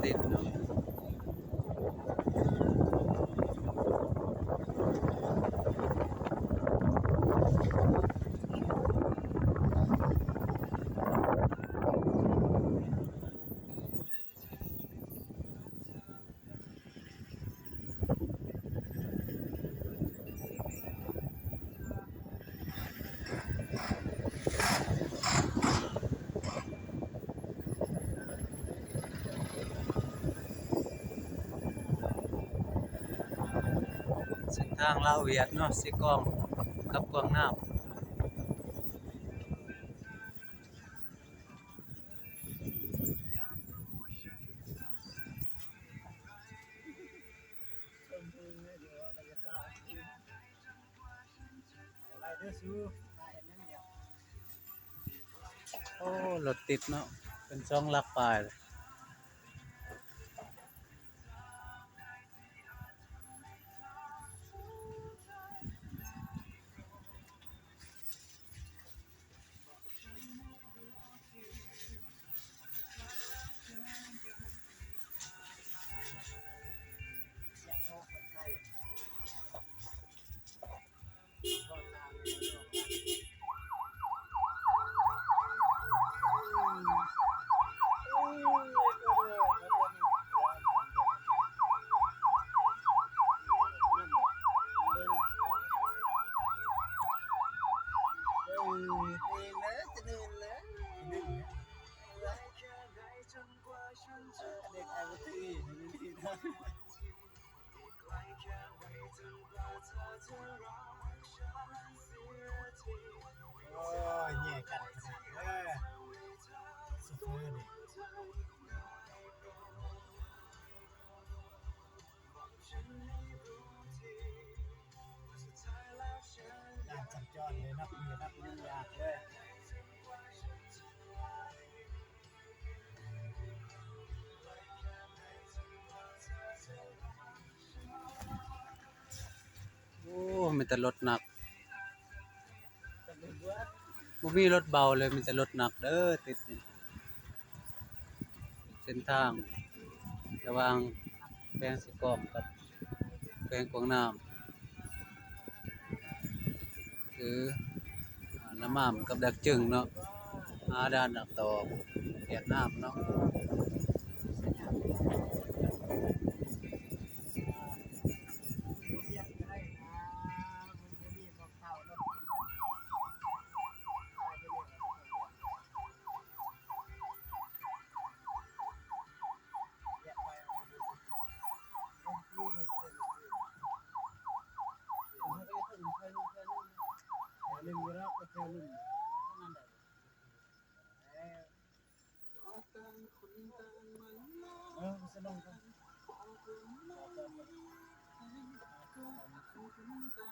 ຕິດເນາະ. ເສັ້ນທາງລາວຫວຽດເນາະ ເຊກອງກັບກວາງນາມ. ໂອ້ ລົດຕິດເນາະ ເປັນສອງຫຼັກປາຍ. ໂອ້ຍ ແຍ່ກັນຂະໜາດເດີ ໂຊເຟີນີ້. ຢ້ານສັນຈອນເລີຍ ນັບມື້ນັບມື້ຍາກເລີຍ. ໂອ້ ມີແຕ່ລົດໜັກ ບໍ່ມີລົດເບົາເລີຍ ມີແຕ່ລົດໜັກເດີ ຕິດນີ້. ເສັ້ນທາງລະຫວ່າງແຂວງເຊກອງກັບແຂວງກວາງນາມ ຫຼື ນາມມາມກັບດາກຈຶງເນາະ ຫາດ່ານດັກຕໍ່ຫວຽດນາມເນາະ.